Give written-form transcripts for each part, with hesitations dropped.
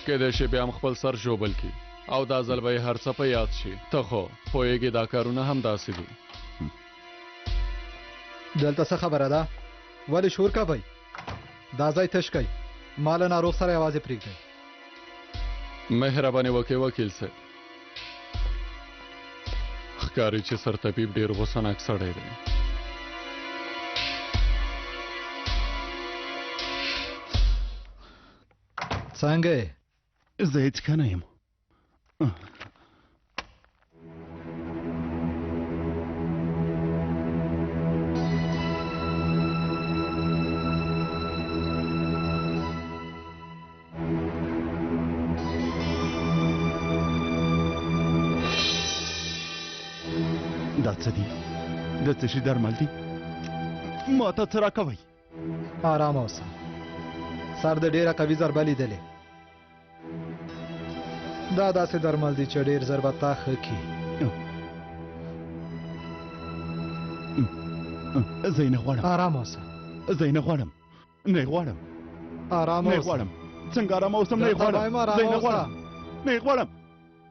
کیدای شي بیا هم خپل سر ژوبل کړي او دا ځل به یې هر څه په یاد شي. ته خو پوهېږې دا کارونه همداسې دي. دلته څه خبره ده؟ ولې شور کوئ؟ دا ځای تش کړئ، ما له ناروغ سره یوازې پرېږدئ. مهرباني وکړئ وکیل صاحب. ښکاري چې سرطبیب ډېر غوسه ناک سړی دی. څنګه یې؟ زه هېڅ ښه نه یم. دا څه دي؟ د څه شي درمل دي؟ ما ته څه راکوئ؟ آرام اوسه، سر د ډېره قوي ضربه لیدلې. دا داسې درمل دي چې ډېر ژر به تا ښه کړي. زه یې نه غواړم. آرام اوسه. زه یې نه غواړم، نه یې غواړم. آرام نه یې اوسه. غواړم. څنګه آرام اوسم؟ نه یې درته غواړم. وایم آرام زه یې نه اوسه. غواړم، نه یې غواړم.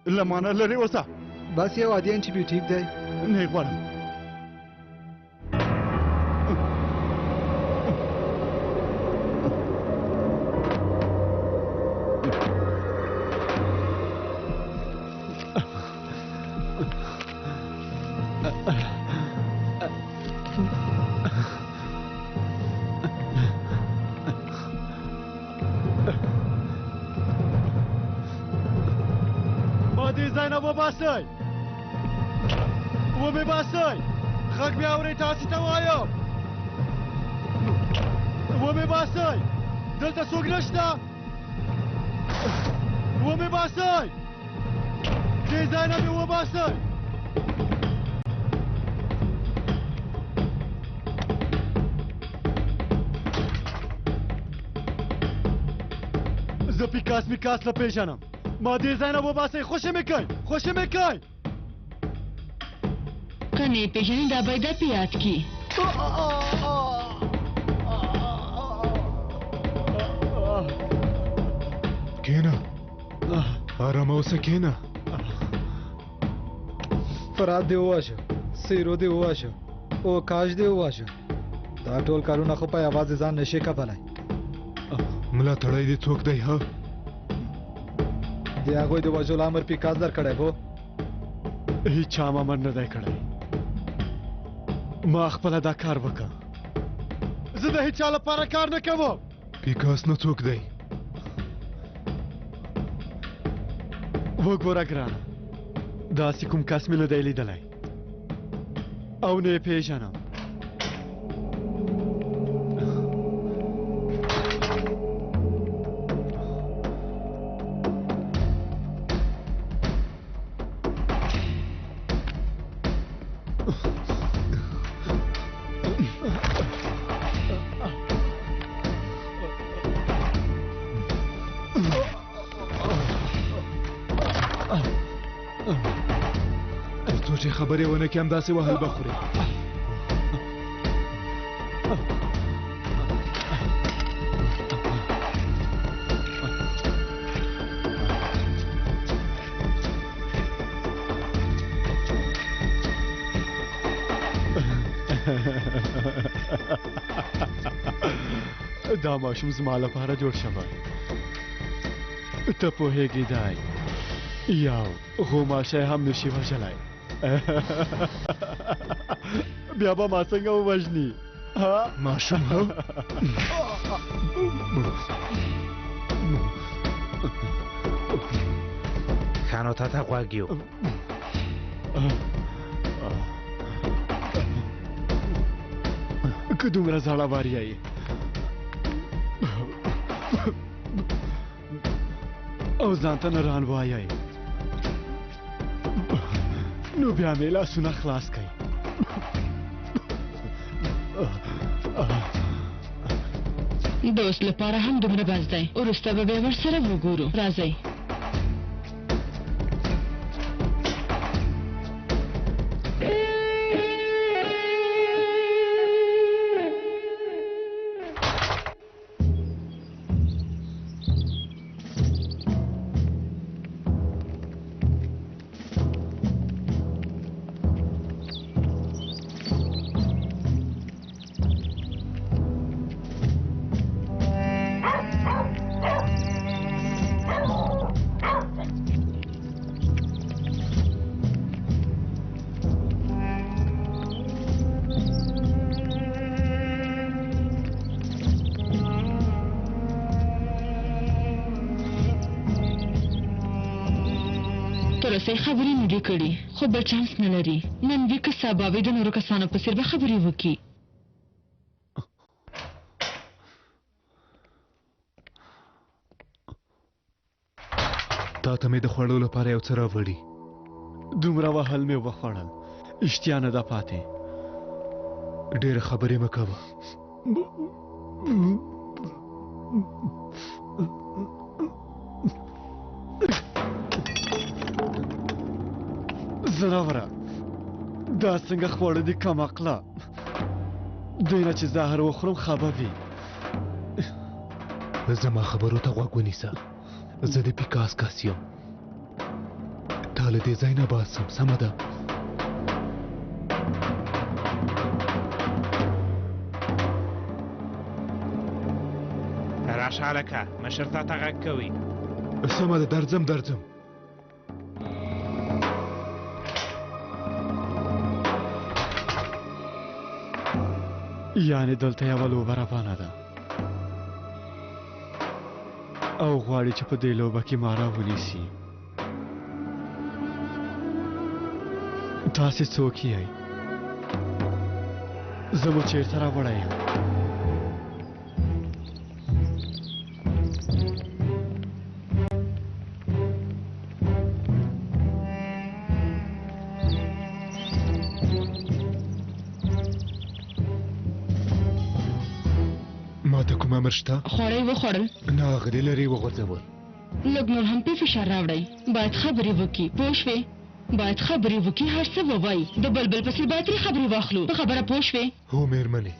له ما نه لرې اوسه. بس یو عادي انټي بیوټیک دی. نه یې غواړم. ما دې ځای نه وباسئ، ومې باسئ. غږ مې اورئ؟ تاسې ته وایم، ومې باسئ. دلته څوک نشته، ومې باسئ. دې ځای نه مې وباسئ. زه پیکاس میکاس نه پېژنم. ما دې ځای نه وباسئ، خوشې مې کړئ، خوشې مې کړئ. که نه یې پېژنې دا باید دا په یاد کړي. کښېنه، آرامه اوسه، کښېنه. فراد دې وواژه، سیرو دې وواژه، اوکاش دې وواژه. دا ټول کارونه خو په یوازې ځان نشي کولی. ملاتړی دې څوک دی؟ ها، د هغوی د وژلو امر پیکاس درکړی و. هیچا هم امر نه دی کړی، ما خپله دا کار وکړ. زه د هیچا لپاره کار نه کوم. پیکاس نه څوک دی؟ وګوره ګرانه، داسې کوم کس مې نه دی لیدلی او نه یې پېژنم. تر څو چې خبرې ونه کړې همداسې وهل به خورې. دا ماشوم زما لپاره جوړ شوی. ته پوهېږې دی یو غوماشی هم نشي وژلی. بیا به ما څنګه ووژني؟ ماشوم ها؟ ښه نو تا ته غوږ یو. که دومره زړور یې او ځان ته نران وایئ، نو بیا مې لاسونه خلاص کړئ. د اوس لپاره هم دومره بس دی، وروسته به بیا ورسره وګورو. راځئ. تر اوسه یې خبرې نه دي کړي، خو بل چانس نه لري. نن وي که سبا وي، د نورو کسانو په څېر به خبرې وکړي. تا ته مې د خوړو لپاره یو څه راوړي. دومره وهل مې وخوړل، اشتیا نه ده پاتې. ډېره خبرې مه کوه. ځناوره، دا څنګه خواړه دي کم عقله؟ دوی نه چې زهر وخورم ښه به وي. زما خبرو ته غوږ ونیسه، زه د پیکاس کس یم. تا له دې ځای نه باسم، سمه ده؟ راشه هلکه، مشر تا ته غږ کوي. سمه ده، درځم درځم. یعنې دلته یوه لوبه روانه ده او غواړي چې په دې لوبه کې ما راونیسي. تاسې څوک یئ؟ زه مو چېرته راوړی یم؟ ما ته کوم امر شته؟ خواړه یې وخوړل؟ نه، هغه دې لرې وغورځول. لږ نور هم پرې فشار راوړئ. باید خبرې وکړي، پوه شوې؟ باید خبرې وکړي، هر څه ووایي. د بلبل په څېر باید ترې خبرې واخلو. په خبره پوه شوې؟ هو مېرمنې.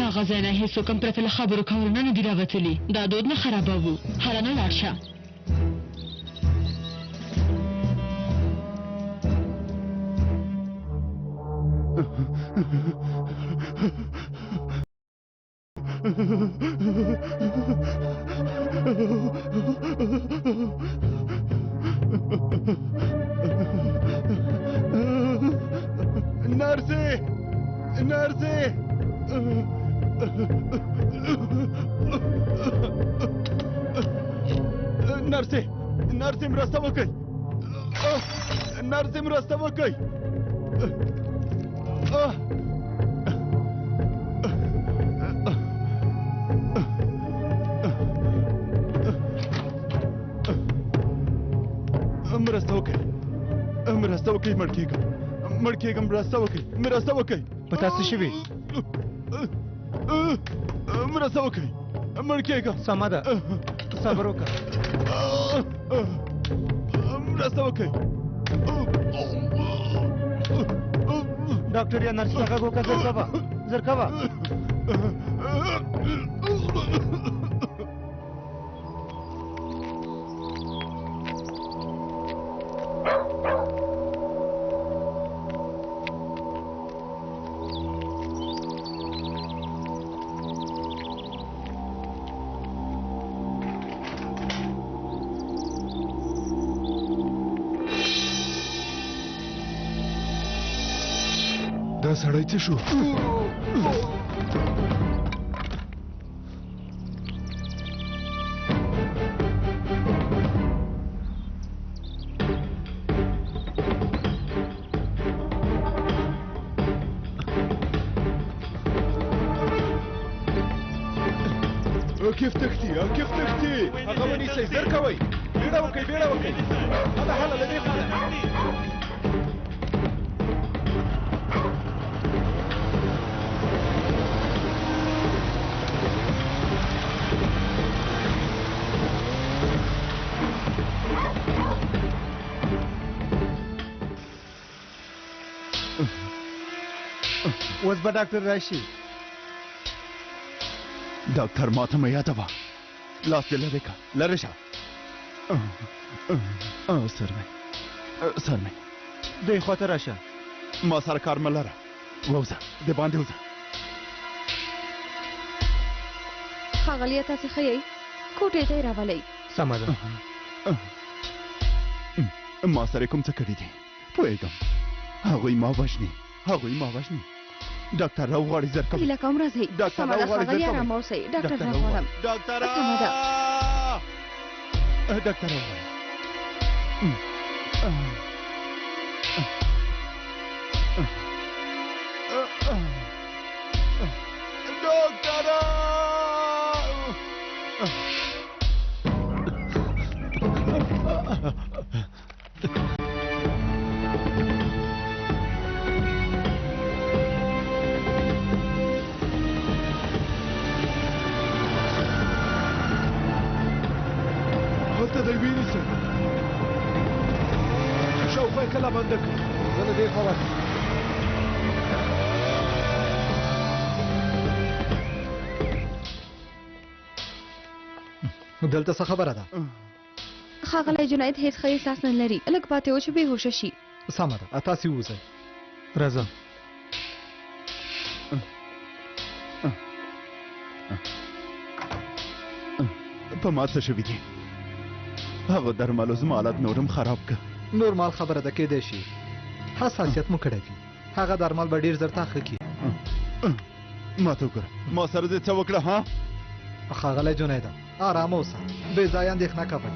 هغه ځای نه هېڅوک هم پرته له خبرو کولو نه نه دي راوتلي. دا دود نه خرابوو. هله نو لاړ شه. نرسې، نرسې، نرسې، نرسې، مرسته وکړئ! نرسې، مرسته وکړئ! مرسته وکړئ، مرسته وکړئ، مړ کېږم، مړ کېږم، مرسته وکړئ، مرسته وکړئ. په تاسو شوي؟ مرسته وکړئ، مړ کېږم. سمه ده، صبر وکړه. مرسته وکړئ. ډاکټر یا نرس ته غږ وکړه، زر کوه، زر کوه. دا سړی څه شو؟ کیف تښتي، کیف تښتي؟ هغه ونیسئ، زر کوئ، بیړه وکړئ، بیړه وکړئ. هله هله له دې خوا نه. اوس به ډاکټر راشي. ډاکټر ماته مه یادوه، لاس دې لرې که، لرې شه. سر مې، سر مې. دې خواته راشه. ما سره کار مه لره، ووځه، د باندې وځه. ښاغلیه، تاسې ښه یئ؟ کوټې ته یې راولئ. سمه ده. ما سره کوم څه کړي دي؟ پوهېږم، هغوی ما وژني، هغوی ما وژني. ډاکټر راوغواړئ، زر کوئ. هیله کوم راځئ. ډاکټر سمه ده راوغواړئ، زر ښاغلیه، کوئ. آرامه اوسئ. ډاکټر ډاکټر راغواړم. ډاکټر، سمه ده. ډاکټر راوغواړئ. ډاکټره! هلته دی وینیسه. شاوخوا یې کلا بنده کړه. زه له دې خوا ورځم. دلته څه خبره ده؟ ښاغلی جنید هیڅ ښه احساس نه لري، لږ پاتې و چې بې هوښه شي. سمه ده، تاسې ووځئ. راځه. په ما څه شوي دي؟ هغه درملو زما حالت نور هم خراب کړ. نورمال خبره ده، کېدای شي حساسیت مو کړی وي. هغه درمل به ډېر زر تا ښه کړي. ما ته وګوره، ما سره دې څه وکړه؟ ها ښاغلی جنیده، آرام اوسه، بې ځایه اندېښنه کوئ.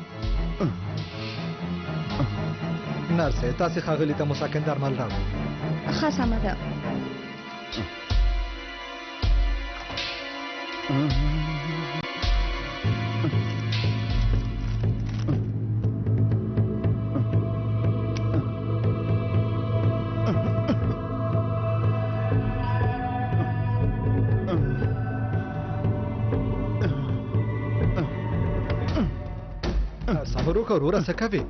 نرسې، تاسې ښاغلي ته مسکن درمل راوړئ. ښه سمه ده. صبر وکړه وروره، څه کوې؟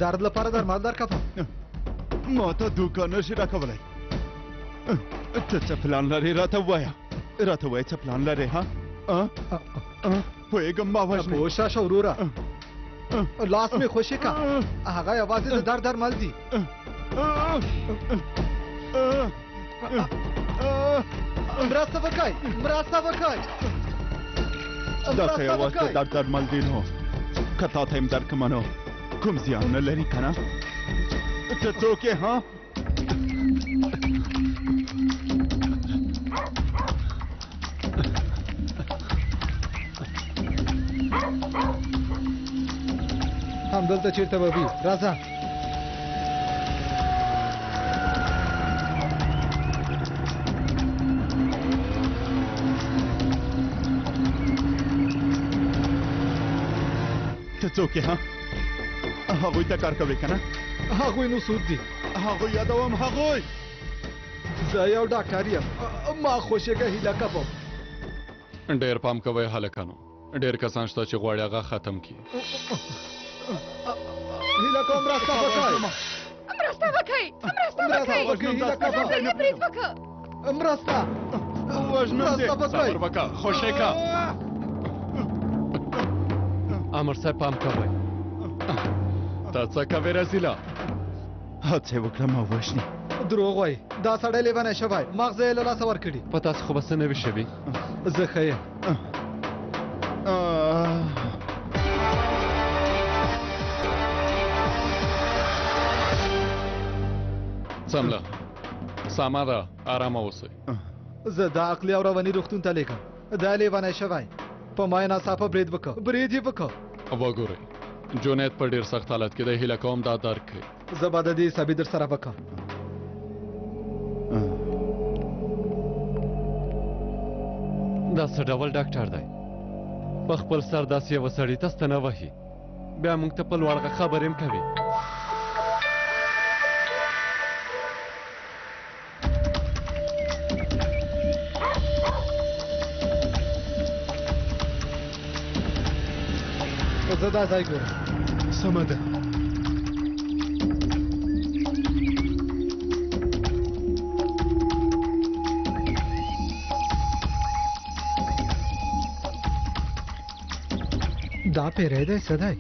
درد لپاره درمل درکوم. ما ته دوکه نه شي راکولی. ته څه پلان لرې؟ راته ووایه، راته ووایه څه پلان لرې؟ ها پوهېږم ما وژنې. پوه شه وروره، لاس مې خوشې که، هغه یوازې د درد درمل دي. مرسته وکړئ، مرسته وکړئ. دا که یوازې د درد درمل دي نو که تا ته یې هم درکړم نو کوم زیان نه لري که نه؟ ته څوک یې؟ ها همدلته چېرته به وي، راځه. ته څوک یې؟ ها هغوی ته کار کوې که نه؟ هغوی نو څوک دي؟ هغوی یادوم، هغوی. زه یو ډاکټر یم، ما خوشېږه، هیله کوم. ډېر پام کوئ هلکانو، ډېر کسان شته چې غواړي هغه ختم کړي. هیله کوم مرسته وکړئ. مرسته وکړئ، مرسته وکړئ. هیله کوم. مرسته برید وکړه. مرسته، وژنم دې. مرسته وکړئ. صبر وکړه، خوشې کړه. امر صاحب پام کوئ. ته څه کوې رزیله؟ هڅه وکړه ما وژني. دروغ وایي، دا سړی لیونی شوی، ماغزه یې له لاسه ورکړي. په تاسو خو به څه نه وي شوي؟ زه ښه یم. څمله، سمه ده، ارامه اوسئ. زه دا عقلي او رواني روغتون ته لېږم. دا لیونی شوی، په ما یې ناڅاپه برید وکړ، برید یې وکړ. وګورئ، جنید په ډېر سخت حالت کې دی، هیله کوم دا درک کړئ. زه به د دې حسابي در سره وکړم. دا څه ډول ډاکټر دی؟ په خپل سر داسې یوه سړي ته ستنه وهي، بیا موږ ته په لوړ غږ خبرې هم کوي. زه دا ځای ګورم. سمه ده. دا پیری دی، څه دی؟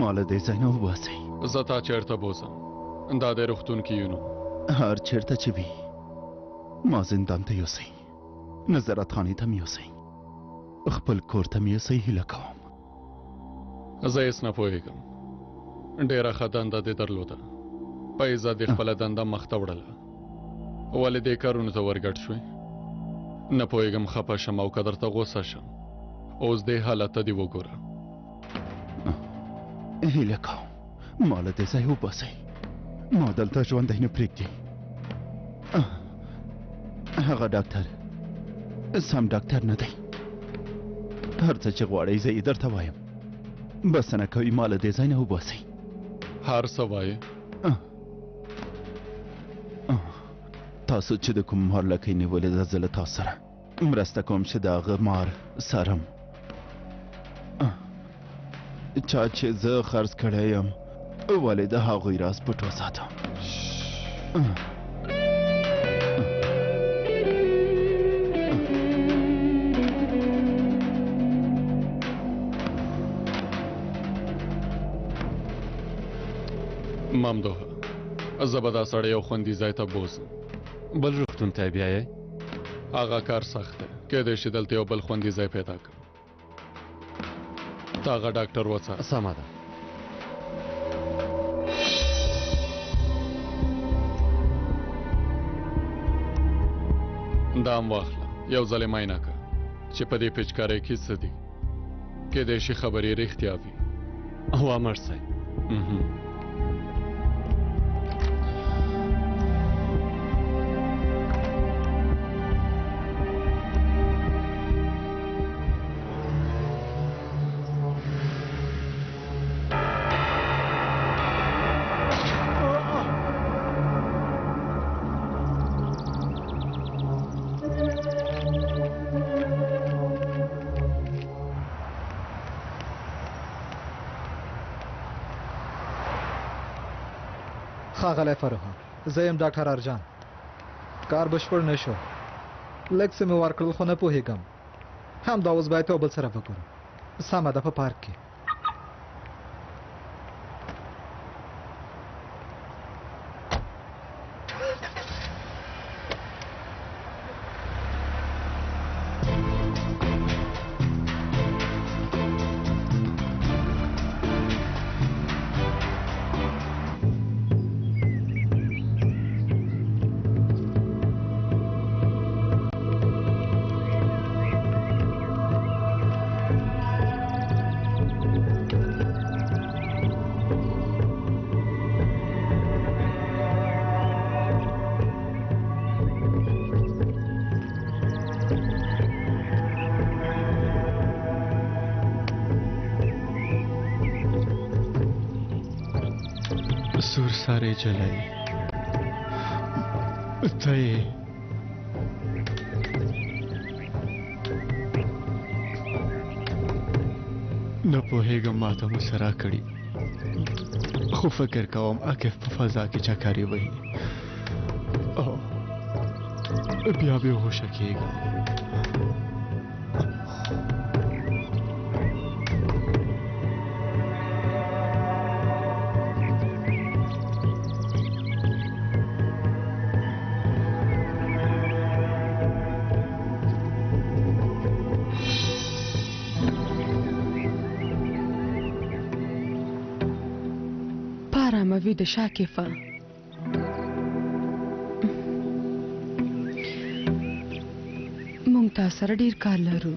ما له دې ځای نه وباسئ. زه تا چېرته بوځم؟ دا دی روغتون کې یو نو. هر چېرته چې وي ما زندان ته یوسئ، نظارتخانې ته مې یوسئ، خپل کور ته مې یوسئ، هیله کوم. زه هېڅ نه پوهېږم. ډېره ښه دنده دې درلوده، په عزت دې خپله دنده مخته وړله، ولې دې کارونو ته ورګډ شوې؟ نه پوهېږم خپه شم او که درته غوسه شم. اوس دې حالت ته دې وګوره. هیله کوم ما له دې ځایه وباسئ، ما دلته ژوندی نه پرېږدي. هغه ډاکټر سم ډاکټر نه دی. هر څه چې غواړئ زه یې درته وایم. بسنه کوي ما له دې ځای نه وباسئ. هر څه وایې؟ تاسو چې د کوم مار لکۍ نیولې ده، زه له تاسو سره مرسته کوم چې د هغه مار څارم. چا چې زه خرڅ کړی یم، ولې د هغوی راز پټ وساتم؟ ممدوحه، زه به دا سړی یو خوندي ځای ته بوځم. بل روغتون ته یې بیایئ؟ هغه کار سخت دی، کیدای شي دلته یو بل خوندي ځای پیدا کړم. ته هغه ډاکټر وڅاره. سمه ده. دا هم واخله، یو ځل یې معاینه کړه چې په دې پیچکارۍ کې څه دي. کیدای شي خبرې رښتیا وي. هو امر صاحب. ښاغلی فروها، زه یم ډاکټر ارجان. کار بشپړ نه شو، لږ څه مې ورکړل خو نه پوهېږم. همدا اوس باید یو بل سره وګورو. سمه ده، په پارک کې. سور سارې جلۍ، ته یې. نه پوهېږم ماته مو څه راکړي، خو فکر کوم عاکف په فضا کې چکرې وهي او بیا بېهوښه کېږم. پارامه ویده شه عاکفه. موږ تا سره ډیر کار لرو.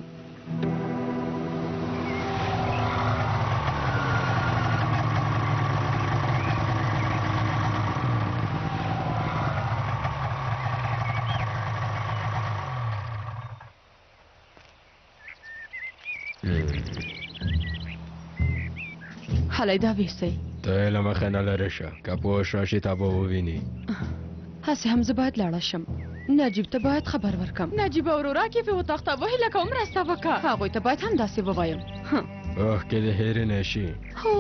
هلی دا ویسئ. ته یې له مخې نه لرې شه، که پوه شوه شي تا به وویني. هسې هم زه باید لاړه شم، نجیب ته باید خبر ورکم. نجیب وروره عاکف یې وتښتاوه، هیله کوم مرسته وکړه. هغوی ته باید همداسې ووایم. اوښکې دې هېرې نه شي. هو.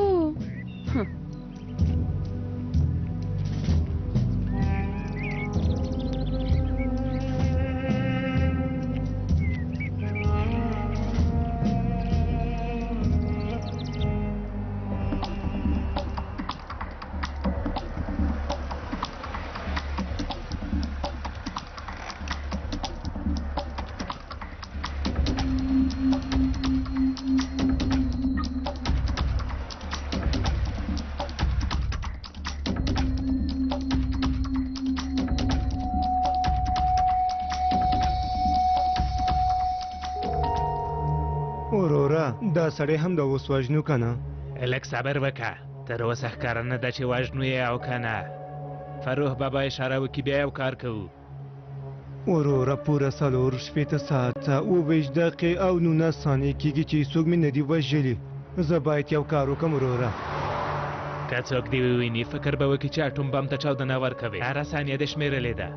وروره دا سړی هم د اوس وژنو که نه؟ لږ صبر وکړه، تر اوسه ښکاره نه ده چې وژنو یې او که نه. فروح بابا اشاره وکړي بیا یو کار کوو. وروره پوره 64 ساعته 27 دقیقې او 19 ثانیې کېږي چې هېڅوک مې نه دي وژلي. زه باید یو کار وکړم وروره. که څوک دې وویني فکر به وکړي چې اټوم بم ته چاودنه ورکوې. هره ثانیه دې شمېرلې ده.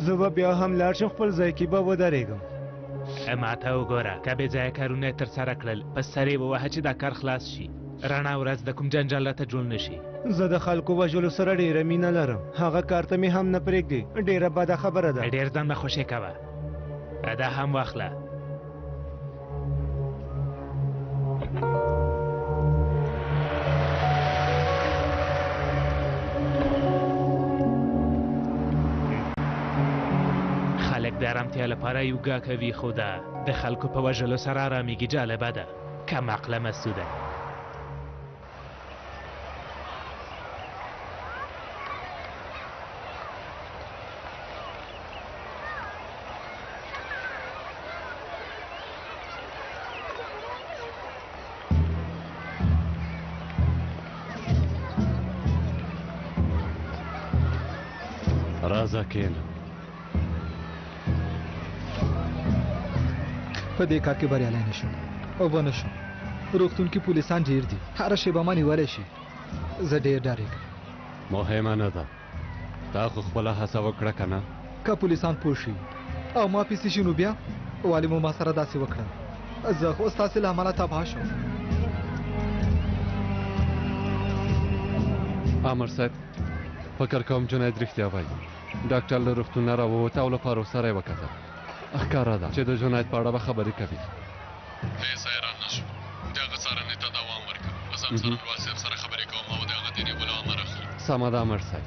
زه به بیا هم لاړ شم، خپل ځای کې به ودرېږم. ماته وګوره، که بې ځایه کارونه یې ترسره کړل په سر یې ووهه چې دا کار خلاص شي. رڼا ورځ د کوم جنجال راته جوړ نه شي. زه د خلکو وژلو سره ډېره مینه لرم، هغه کار ته مې هم نه پرېږدي. ډېره بده خبره ده. ډېر ځان مه خوشې کوه. دا هم واخله. خلک د ارامتیا لپاره یوګا کوي، خو دا د خلکو په وژلو سره ارامېږي. جالبه ده، کم عقله مستو ده. راځه کښېنه. په دې کار کې بریالی نه شوم او ونه شوم. روغتون کې پولیسان ډېر دي، هره شېبه ما نیولی شي. زه ډېر ډارېږم. مهمه نه ده، تا خو خپله هڅه وکړه که نه؟ که پولیسان پوه شي او ما پیسې شي نو بیا ولې مو ما سره داسې وکړل؟ زه خو ستاسې له امله تباه شوم. امر صاحب، فکر کوم جنید رښتیا وایي. ډاکټر له روغتونه راووت او له فاروق سره یې وکتل. ښکاره ده چې د جنید په اړه به خبرې کوي. هېڅ حیران نه شو، د هغه څارنې ته دوام ورکړه. زه هم څارنوال صاحب سره خبرې کوم او د هغه د نیولو امر اخلم. سمه ده امر صاحب.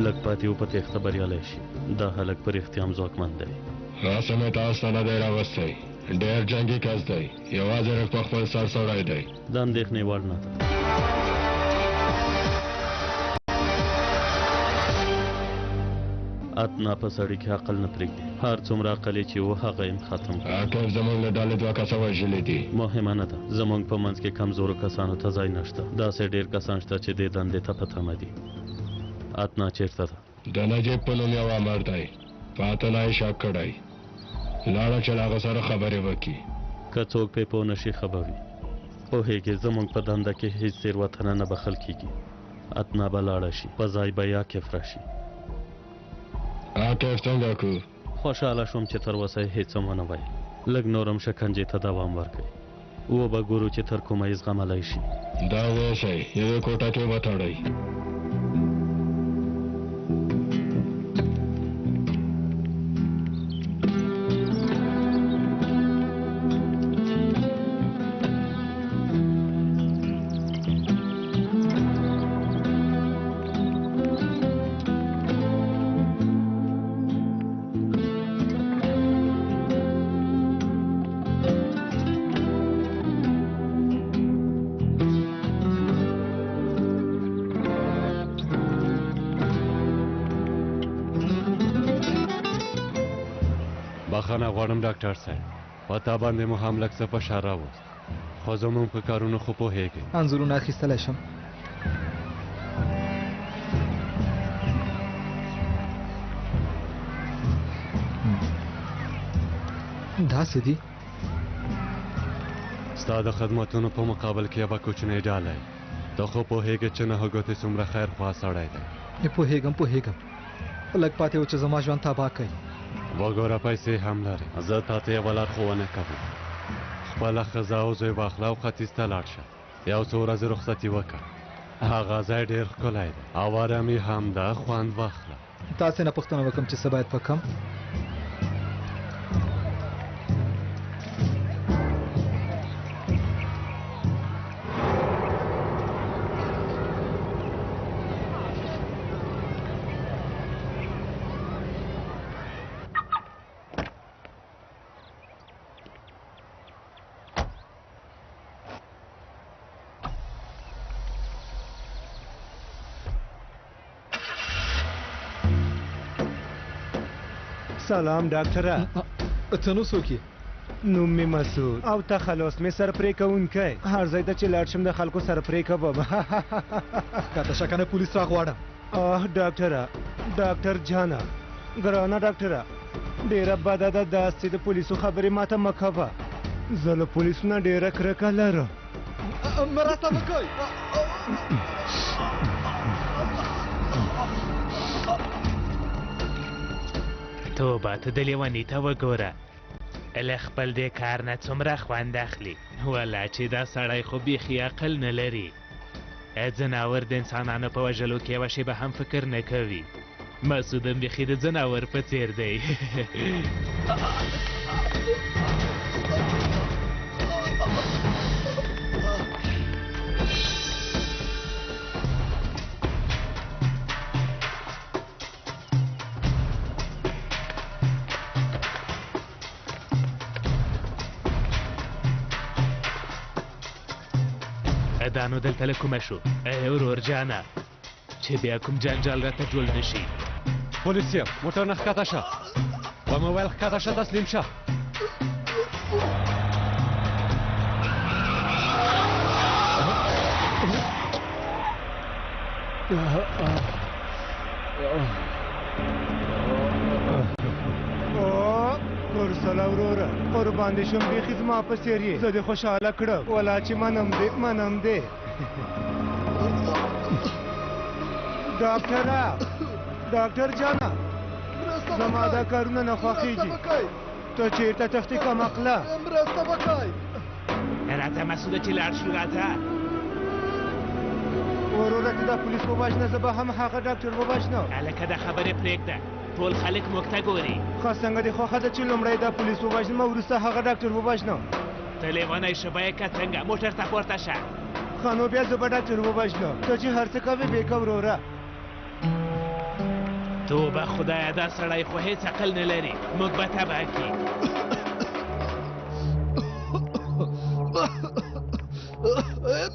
لږ پاتې و په تېښته بریالی شي. دا هلک په رښتیا هم ځواکمن دی. هسې مې تاسو ته نه دی راوستی، ډېر جنګي کس دی، یوازې لږ په خپل سر سړی دی. د اندېښنې وړ نه ده. اتنا په سړي کې عقل نه پرېږدي، هر څومره عقل یې چې و هغه یې ختم کړ. عاقب زموږ له ډلې دوه کسه وژلي دي. مهمه نه ده، زموږ په منځ کې کمزورو کسانو ته ځای نشته. داسې ډېر کسان شته چې دې دندې ته په تمه دي. اتنا چېرته ده؟ د نجیب په نوم یو امر دی، په اتنا یې شک کړی. لاړه چې له هغه سره خبرې وکړي. که څوک پرې پوه نه شي ښه به وي. پوهېږې زموږ په دنده کې هیڅ تېروتنه نه بخښل کېږي. اتنا به لاړه شي، په ځای به یې عاکف راشي. عاکف څنګه کړو؟ خوشحاله شوم چې تر اوسه یې هېڅ هم ونه ویل. لږ نور هم شکنجې ته دوام ورکړئ، وبه ګورو چې تر کومه یې زغملی شي. دا ویسئ، یوې کوټه کې وتړئ. بخښنه غواړم ډاکټر صاحب، په تا باندې مو هم لږ څه فشار راوست، خو زموږ په کارونو خو پوهېږئ. انځورونه اخیستلی شم؟ داسې دي؟ ستا د خدمتونو په مقابل کې یوه کوچنۍ ډالۍ. ته خو پوهېږې چې نهګوتې څومره خیرخواه سړی دی. پوهېږم پوهېږم، لږ پاتې و چې زما ژوند تباه کوي. وګوره پیسې هم لرې. زه تا ته یوه لارښوونه کوم، خپله ښځه او زوی واخله او ختیځ ته لاړ شه. یو څو ورځې رخصتي وکړه، هغه ځای ډېر ښکلی دی او آرامي هم ده، خوند واخله. تاسې نه پوښتنه وکړم چې څه باید وکړم؟ سلام ډاکټره. ته نو څوک یې؟ نوم مې مسعود او تخلص مې سر پرې کوونکی. هر ځای ته چې لاړ شم د خلکو سر پرې کوم. ښکته شه کنه پولیس راغواړم. آه ډاکټره، ډاکټر جانه، ګرانه ډاکټره، ډېره بده ده داسې د پولیسو خبرې ماته مه کوه. زه له پولیسو نه ډېره کرکه لرم. مرسته وکړئ. توبه، ته د لیوني ته وګوره، له خپل دې کار نه څومره خوند اخلي. ولا چې دا سړی خو بیخي عقل نه لري. ځناور د انسانانو په وژلو کې یوه شېبه هم فکر نه کوي. مسعود هم بیخي د ځناور په څېر دی. دا نو دلته له کومه شو؟ ای ورور جانه، چې بیا کوم جنجال راته جوړ نه شي. پولیس یم، موټر نه ښکته شه. ومې ویل ښکته شه، تسلیم شه. ورسره وروره، قربان دې شم، بیخي زما په څېر یې. زه دې خوشحاله کړم، ولا چې منم دې، منم دې. ډاکټره، ډاکټر جانه، زما دا کارونه نه خوښېږي. ته چېرته تښتې کم عقله؟ مرسته وکړئ. راځه مسعوده چې لاړ شو، راځه. وروره ته دا پولیس ووژنه، زه به هم هغه ډاکټر ووژنم. هلکه دا خبرې پرېږده، ټول خلک موږ ته ګوري. ښه څنګه دې خوښه ده چې لومړی دا پولیس ووژنم او وروسته هغه ډاکټر ووژنم؟ ته لیونی شوی که څنګه؟ موټر ته پورته شه. ښه نو بیا زه به ډاکټر ووژنم. ته چې هر څه کوې بې کوه وروره. توبه خدایه، دا سړی خو هېڅ عقل نه لري، موږ به تباه کړي.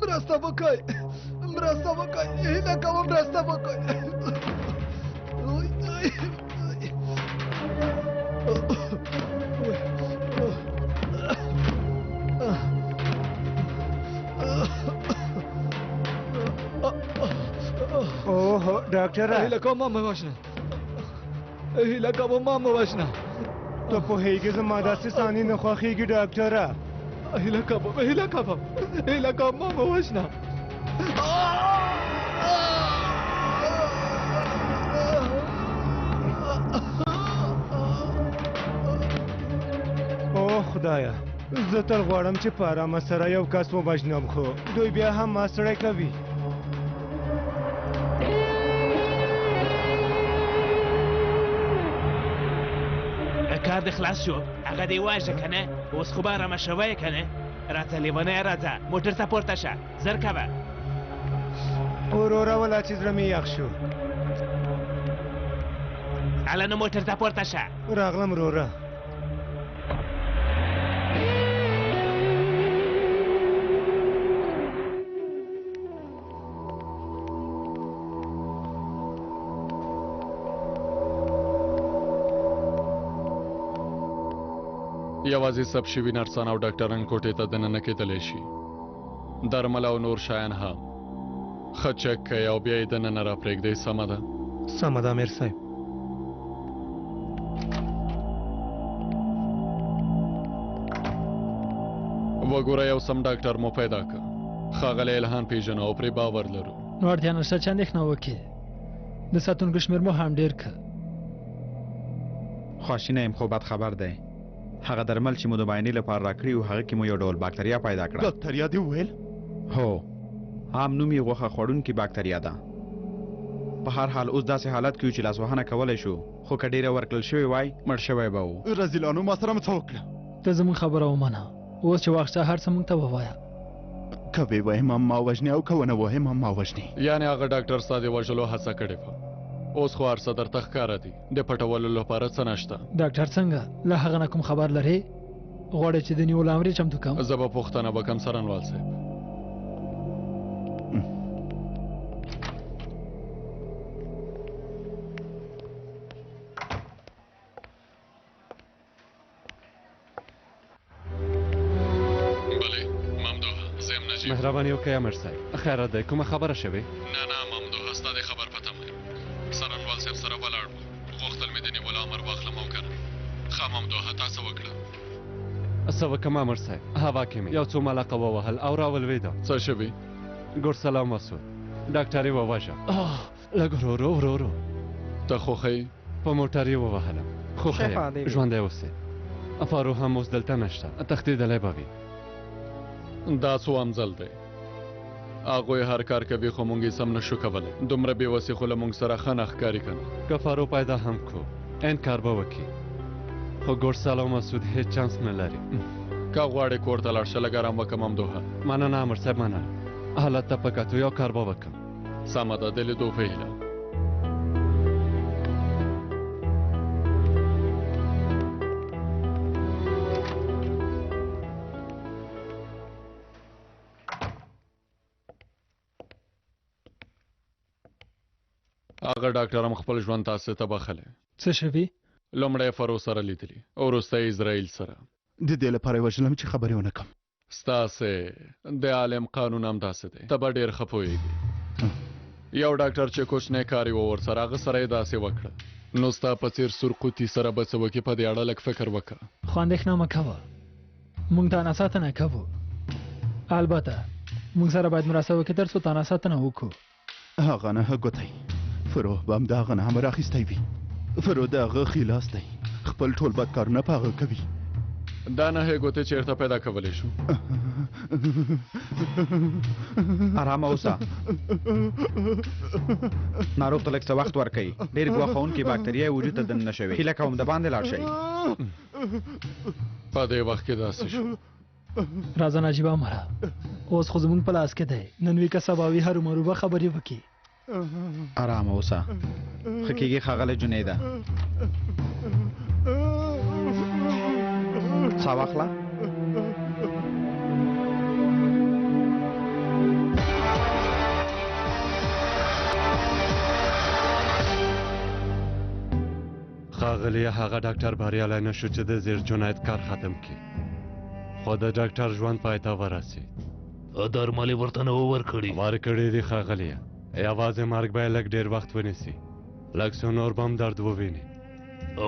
مرسته وکړئ، مرسته وکړئ، هیله کوم مرسته وکړئ. اوه ډاکټره، هیله کوم ما مه وژنه، هیله کوم ما مه وژنه. ته پوهېږې زما داسې ثاني نه خوښېږي ډاکټره. هیله کوم، هیله کوم، هیله کوم ما مه وژنه. اوه خدایه، زه تل غواړم چې په ارامه سره یو کس ووژنم، خو دوی بیا هم ما ستړی کوي. کار دې خلاص شو، هغه دې وواژه که نه؟ اوس خو به ارامه شوی که نه؟ راځه لیونیه، راځه، موټر ته پورته شه، زر کوه. وروره ولا چې زړه مې یخ شو. هله نو موټر ته پورته شه. راغلم وروره. یوازې ثبت شوي نرسان او ډاکټران کوټې ته دننه کېدلی شي. درمل او نور شیان هم ښه چک کړئ او بیا یې دننه راپرېږدئ. سمه ده؟ سمه ده امیر صاحب. وګوره یو سم ډاکټر مو پیدا که. ښاغلی الهان پېژنو او پرې باور لرو. نو اړتیا نشته چې اندېښنه وکړې، د ساتونکو شمېر مو هم ډېر که. خواشینی یم خو بد خبر دی. هغه درمل چې مو د معاینې لپاره راکړي وو، هغه کې مو یو ډول باکتریا پیدا کړه. باکتریا دې وویل؟ هو، عام نوم یې غوښه خوړونکې باکتریا ده. په هر حال اوس داسې حالت کې یو چې لاسوهنه کولی شو، خو که ډېره ورکړل شوې وای، مړ شوی به و. رزیلانو ما سره مو څه وکړه؟ ته زموږ خبره ومنه، اوس چې وخت شته هر څه موږ ته ووایه. که ویې وایم هم ما وژني او که ونه وایم هم ما وژني. یعنې هغه ډاکټر ستا د وژلو هڅه کړې وه، اوس خو هر څه درته ښکاره دي، د پټولو لپاره څه نشته. ډاکټر څنګه؟ له هغه نه کوم خبر لرې؟ غواړې چې د نیولو امر یې چمتو کړم؟ زه به پوښتنه وکړم څارنوال صاحب. بله ممدوح، زه یم نجیب. مهرباني وکړئ امر صاحب. خیر دی، کومه خبره شوې؟ نه نه ممدوح، ستا د خبر په تمه یم. څارنوال صاحب سره ولاړ وم، غوښتل مې د نیولو امر واخلم او که نه. ښه ممدوح، تا څه وکړه؟ څه وکړم امر صاحب، هوا کې مې یو څو ملقه ووهل او راولوېدم. څه شوي؟ ګوډ سلام مسعود، ډاکټر یې وواژه. لږ ورو ورو ورو ورو. ته خو ښه یې؟ په موټر یې ووهلم، خو ښه یم، ژوندی اوسې. فاروق هم اوس دلته نشته، تښتېدلی به وي. دا څوام ځل دی، هغوی هر کار کوي خو مونږ یې سم نشو کولی. دومره بې وسي خو له مونږ سره ښه نه ښکاري که نه؟ که فاروق پیدا هم کړو انکار به وکړي، خو ګوډسال او مسعود هېڅ چانس نه لري. که غواړې کور ته لاړ شه، لږ ارام وکړه ممدوحه. مننه امر صاحب، مننه. حالت ته په کتو یو کار به وکړم. سمه ده، د لیدو په هیله. هغه ډاکټر هم خپل ژوند تاسې ته بخښلی. څه شوي؟ لومړی فرو سره لیدلي، وروسته اسرائیل سره. د دې لپاره یې وژلم چې خبرې ونه کړم. ستاسې د عالم قانون هم داسې دی، ته به ډېر ښه پوهېږې. یو ډاکټر چې کوچنی کار یې و ورسره، هغه سره یې داسې وکړه، نو ستا په څېر سور قوطي سره به څه وکړي؟ په دې اړه لږ فکر وکړه. خو اندېښنه مه کوه، موږ تانا ساتنه کوو. البته موږ سره باید مرسته وکړي تر څو تانا ساتنه وکړو. هغه نه ګوتی، فروح به هم د هغه نه امر اخیستی وي. فروح د هغه ښي لاس دی، خپل ټول بد کارونه په هغه کوي. دا نهې ګوتې چېرته پیدا کولی شو؟ ارامه اوسه، ناروغ ته لږ څه وخت ورکړئ. ډېر ګواښونکې باکتریا یې وجود ته دننه شوې. هیله کوم د باندې لاړ شئ. په دې وخت کې داسې شو. راځه نجیبه مره، اوس خو زموږ په لاس کې دی، نن وي که سبا وي هرومرو به خبرې وکړي. ارامه اوسه، ښه کېږي ښاغلی جنیده. ساه واخله. ښاغلیه، هغه ډاکټر بریالی نه شو چې د زیر جنایت کار ختم کړي، خو د ډاکټر ژوند پای ته ورسېد. درمل یې ورته نه وو ورکړي؟ ورکړي دي ښاغلیه، یوازې مرګ به یې لږ ډېر وخت ونیسي، لږ څه نور به هم درد وویني.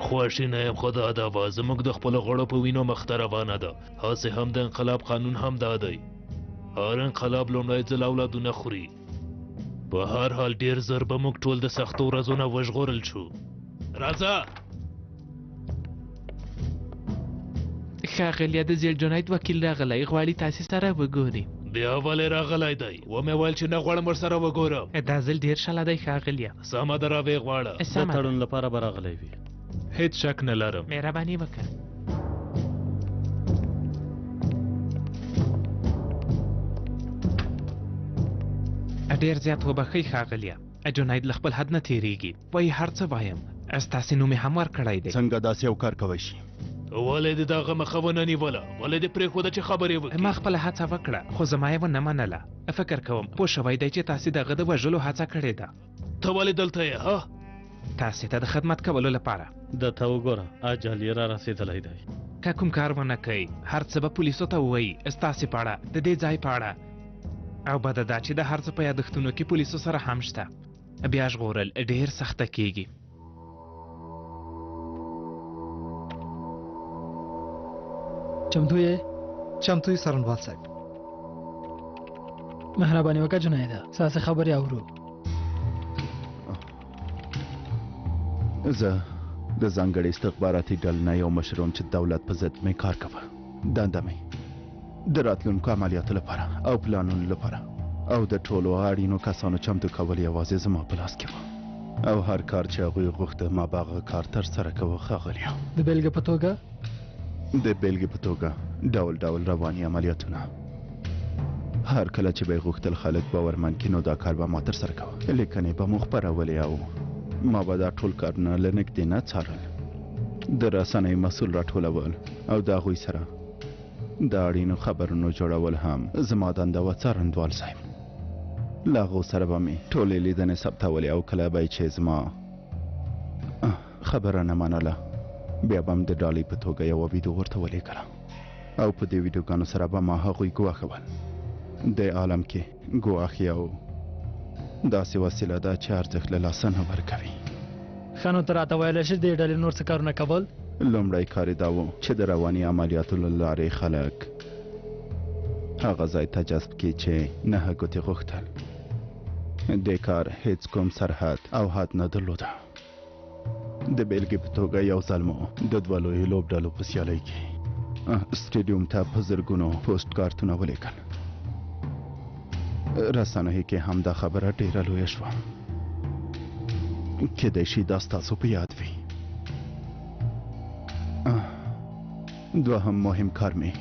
خواشینی یم، خو دا دوا زموږ د خپلو غړو په وینو مخته روانه ده. هسې هم د انقلاب قانون هم دا دی، هر انقلاب لومړی ځل اولادونه خوري. په هر حال ډېر زر به موږ ټول د سختو ورځو نه وژغورل شو. راځه. ښاغلیه، د زیړ جنایت وکیل راغلی، غواړي تاسې سره وګوري. بیا ولې راغلی دی؟ ومې ویل چې نه غواړم ورسره وګورم. دا ځل ډېر شله دی ښاغلیه. سمه ده، راویې غواړه. د تړون لپاره به راغلی وي. هیڅ شک نه لرم. مهرباني وکړه. ډېر زیات وبخښئ ښاغلیه، جناید له خپل حد نه تېرېږي، وایي هر څه وایم. ستاسې نوم یې هم ورکړی دی. څنګه داسې یو کار کوی شي؟ ولې دې د هغه مخه ونه نیوله؟ ولې دې پرېښوده چې خبرې وکړي؟ ما خپله هڅه وکړه، خو زما یې ونه منله. فکر کوم پوه شوی دی چې تاسې د هغه د وژلو هڅه کړې ده. ته ولې دلته یې؟ ها؟ تاسې ته د خدمت کولو لپاره. ده ته وګوره، اجل یې را رسېدلی دی. که کوم کار ونه کوئ، هر څه به پولیسو ته ووایي، ستاسې په اړه، د دې ځای په اړه. او بده دا چې د هر څه په یادښتونو کې پولیسو سره هم شته. بیا ژغورل ډېر سخته کېږي. چمتو یې؟ چمتو یې څارنوال صاحب. مهرباني وکړه جنیده، ستاسې خبرې اورو. زه د ځانګړې استخباراتي ډلې نه یو مشر وم چې دولت په ضد مې کار کاوه. دنده مې د راتلونکو عملیاتو لپاره او پلانونو لپاره او د ټولو اړینو کسانو چمتو کول یوازې زما په لاس کې وه. او هر کار چې هغوی غوښته ما به هغه کار ترسره کوه ښاغلیه. د بېلګې په توګه؟ د بېلګې په توګه ډول ډول رواني عملیاتونه. هر کله چې به یې غوښتل خلک باورمند کړي نو دا کار به ما ترسره کوه. لیکنې به مو خپرولې او ما به دا ټول کارونه له نږدې نه څارل. د رسنیو مسؤل راټولول او د هغوی سره د اړینو خبرونو جوړول هم زما دنده وه څارندوال صاحب. له هغو سره به مې ټولې لیدنې ثبتولې او کله به یې چې زما خبره نه منله بیا به م د ډالۍ په توګه یوه ویډیو ورته ولیږله او په دې ویډیوګانو سره به ما هغوی ګواښول. دې عالم کې ګواښ یو داسې وسیله ده چې ارزښت له لاسه نه ورکوي. ښه نو ته راته ویلی شې دې ډلې نور څه کارونه کول؟ لومړی کار یې دا و چې د رواني عملیاتو له لارې خلک هغه ځای ته جذب کړي چې نهه ګوتې غوښتل. دې کار هیڅ کوم سرحد او حد نه درلوده. د بېلګې په توګه یو ځل مو د دوه لویو لوبډلو په سیالۍ کې سټډیوم ته په زرګونو پوسټ کارتونه ولیکل. رسنیو کې هم دا خبره ډېره لویه شوه. کېدای شي دا ستاسو په یاد وي. دوهم مهم کار مې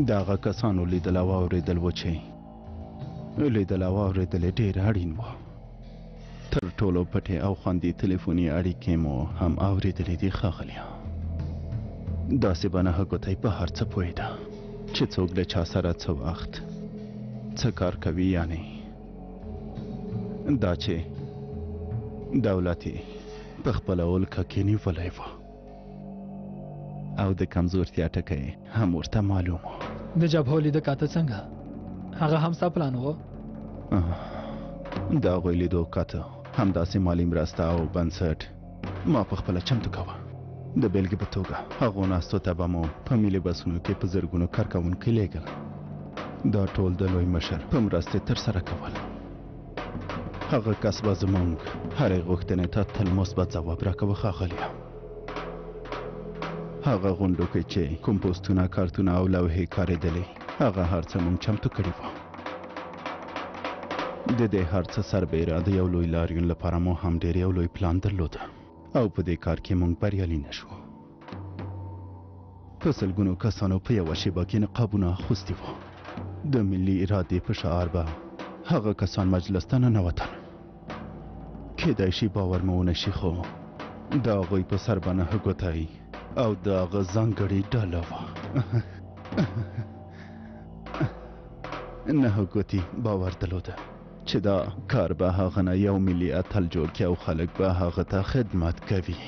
د هغه کسانو لیدل او اورېدل و چې لیدل او اورېدل یې ډېر اړین و. تر ټولو پټې او خوندي تلیفوني اړیکې مو هم اورېدلې دي ښاغلیه. داسې به نهه ګوتی په هر څه پوهېده چې څوک له چا سره څه وخت څه کار کوي، یعنې دا چې دولت یې په خپله ولکه کې نیولی و او د کمزورتیا ټکی هم ورته معلوم و. د جبهو لیده کاته څنګه؟ هغه هم ستا پلان و؟ د هغوی لیدو کاته همداسې مالي مرسته او بنسټ ما په خپله چمتو کوه. د بېلګې په توګه هغو ناستو ته به مو په ملي بسونو کې په زرګونو کارکوونکي لېږل. دا ټول د لوی مشر په مرستې ترسره کول. هغه کس به زموږ هرې غوښتنې ته تل مثبت ځواب راکوه ښاغلیه. هغه غونډو کې چې کوم پوستونه، کارتونه او لوحې کارېدلې، هغه هر څه موږ چمتو کړي وو. د دې هر څه سربېره د یو لوی لاریون لپاره مو هم ډېر یو لوی پلان درلود او په دې کار کې موږ بریالي نه شوو. په سلګونو کسانو په یوه شېبه کې نقابونه اخوستي وو. د ملي ارادې په شعار به هغه کسان مجلس ته ننوتل. کېدای شي باور مو ونه شي، خو د هغوی په سر به نهه ګوتی او د هغه ځانګړې ډله وه. نهه ګوتي باور درلوده چې دا کار به هغه نه یو ملي اتل جوړ کړي او خلک به هغه ته خدمت کوي.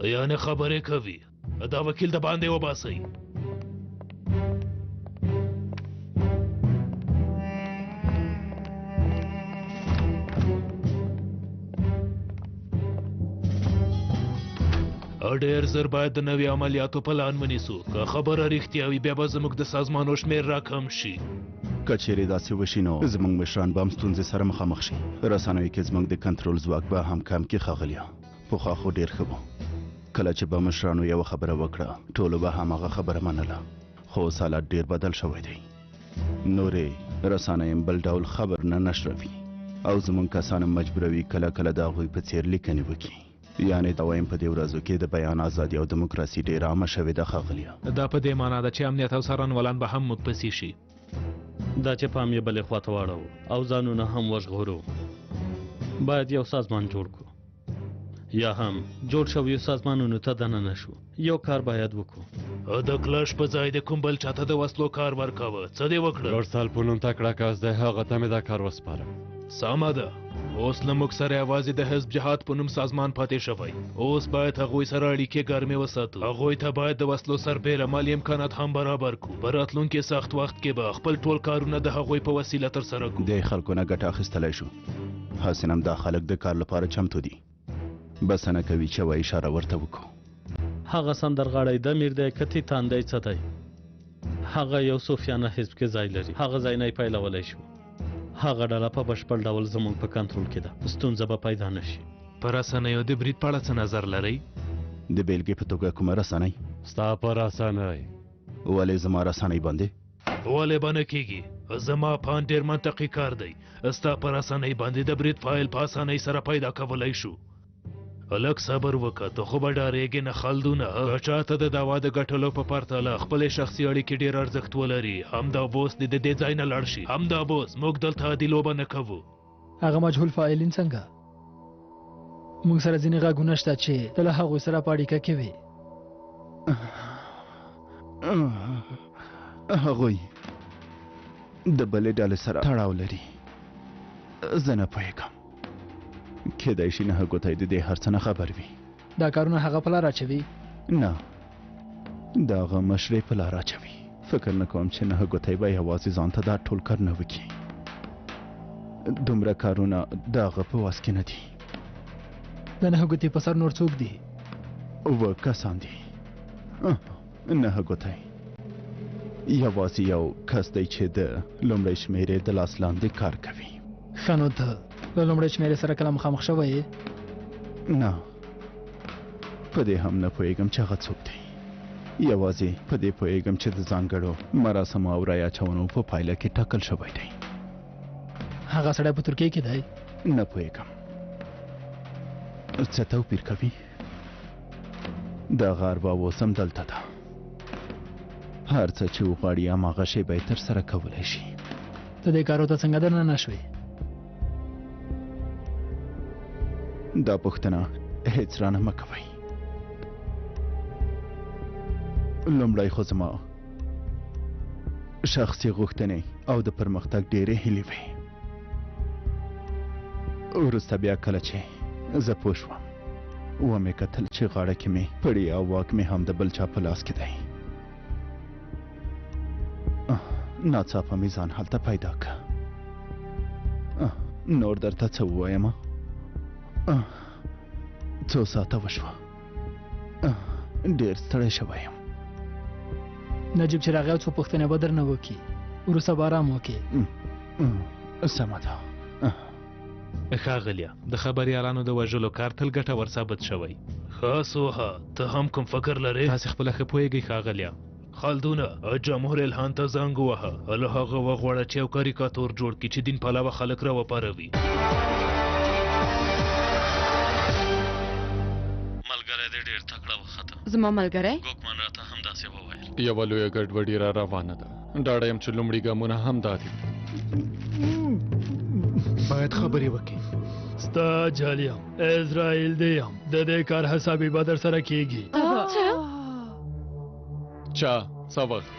یعنې خبرې کوي. دا وکیل د باندې وباسئ. ډېر زر باید د نوي عملیاتو پلان ونیسو. که خبره رښتیا وي بیا به زموږ د سازمانو شمېر راکم شي. که چیرې داسې وشي نو زموږ مشران به هم ستونزې سره مخامخ شي. رسنیو کې زموږ د کنټرول ځواک به هم کم کړي ښاغلیه. پخوا خو ډېر ښه وو، کله چې به مشرانو یوه خبره وکړه ټولو به هماغه خبره منله، خو اوس حالت ډېر بدل شوی دی. نورې رسنۍ هم بل ډول خبرونه نشروي او زموږ کسان هم مجبوروي کله کله د هغوی په څېر لیکنې وکړي. یعنې دا وایم په دې ورځو کې د بیان ازادي او دموکراسي ډېره عامه شوې ده ښاغلیه. دا په دې معنا ده چې امنیت او څارنوالان به هم موږ پسې شي. دا چې پام یې بلې خواته واړوو او ځانونه هم وژغورو، باید یو سازمان جوړ کړو یا هم جوړ شویو سازمانونو ته دننه شو. یو کار باید وکړو. د کلش په ځای د کوم بل چاته د وسلو کار ورکاوه. څه دې وکړل؟ ګرسال په نوم تکړه کس دی، هغه ته مې دا کار وسپاره. سمه ده. اوس له موږ سره یوازې د حزب جهاد په نوم سازمان پاتې شوی. اوس باید هغوی سره اړیکې ګرمې وساتو. هغوی ته باید د وسلو سربېره مالي امکانات هم برابر کړو. په راتلونکي سخت وخت کې به خپل ټول کارونه د هغوی په وسیله ترسره کړو. د خلکو نه ګټه اخیستلی شو. هسې هم دا خلک د کار لپاره چمتو دي، بسنه کوي چې یوه اشاره ورته وکړو. هغه سندرغاړی دمیر دی که تیتان دی څه دی؟ هغه یو صوفیانه حزب کې ځای لري، هغه ځای نه یې پیلولی شو. هغه ډله په بشپړ ډول زموږ په کنټرول کې ده، ستونزه به پیدا نه شي. په رسنیو د برید په اړه څه نظر لرئ؟ د بېلګې په توګه کومه رسنۍ؟ ستا په رسنۍ. ولې زما رسنۍ باندې؟ ولې به نه کېږي؟ زما په اند ډېر منطقي کار دی. ستا په رسنۍ باندې د برید فایل په اسانۍ سره پیدا کولی شو. لږ صبر وکړه، ته خو به ډارېږې نه خلدونه. که چا ته د دعوا د ګټلو په پرتله خپلې شخصي اړیکې ډېر ارزښت ولري، همدا اوس دې د دې ځای نه لاړ شي. همدا اوس، موږ دلته عادي لوبه نه کوو. هغه مجهول فاعلین څنګه؟ موږ سره ځینې غږونه شته چې ته له هغوی سره په اړیکه کې وې. هغوی د بلې ډلې سره تړاو لري. زه نه پوهېږم، کېدای شي نهه ګوتی د دې هر څه نه خبر وي. دا کارونه هغه په لار اچوي؟ نه، د هغه مشرې په لار اچوي. فکر نه کوم چې نهه ګوتی به یوازې ځان ته دا ټول کارونه وکړي. دومره کارونه د هغه په واس کې نه دي. د نهه ګوتې په سر نور څوک دي؟ اووه کسان دي. نهه ګوتی یوازې یو کس دی چې د لومړۍ شمېرې د لاس لاندې کار کوي. ښه نو ته له لومړۍ شمېرې سره کله مخامخ شوی یې؟ نه، په دې هم نه پوهېږم چې هغه څوک دی. یوازې په دې پوهېږم چې د ځانګړو مراسمو او رای اچونو په پایله کې ټاکل شوی دی. هغه سړی په ترکیې کې دی؟ نه پوهېږم څه توپیر کوي. د هغه اروا اوس هم دلته ده. هر څه چې وغواړي هماغه شی به یې ترسره کولی شي. ته دې کارو ته څنګه درننه شوې؟ دا پوښتنه هیڅ رانه مه کوئ. لومړی خو زما شخصي غوښتنې او د پرمختګ ډېرې هیلې وې. وروسته بیا کله چې زه پوه شوم، ومې کتل چې غاړه کې مې پړی او واک مې هم د بل چا په لاس کې دی. ناڅاپه مې ځان هلته پیدا که. نور درته څه ووایم؟ څو ساعته وشوه، ډېر ستړی شوی یم. نجیب چې راغی څو پوښتنې به درنه وکړي، وروسته به ارام وکړې. سمه ده. ښاغلیه، د خبریالانو د وژلو کار تل ګټور ثابت شوی. ښه سوها، ته هم کوم فکر لرې؟ تاسې خپله ښه پوهېږئ ښاغلیه. خلدونه، جمهور الهان ته زنګ ووهه، له هغه وغواړه چې یو کاریکاتور جوړ کړي چې دین پلوه خلک راوپاروي. ملګری دې ډېر تکړه وخته. زما ملګری؟ ګوکمن راته همداسې وویل. یوه لویه ګډوډي را روانه ده. ډاډه یم چې لومړي ګامونه همدا دي. باید خبرې وکړي. ستا جال یم، اسرائیل دی یم، د دې کار حسابي به در سره کېږي. چا؟ څه وخت؟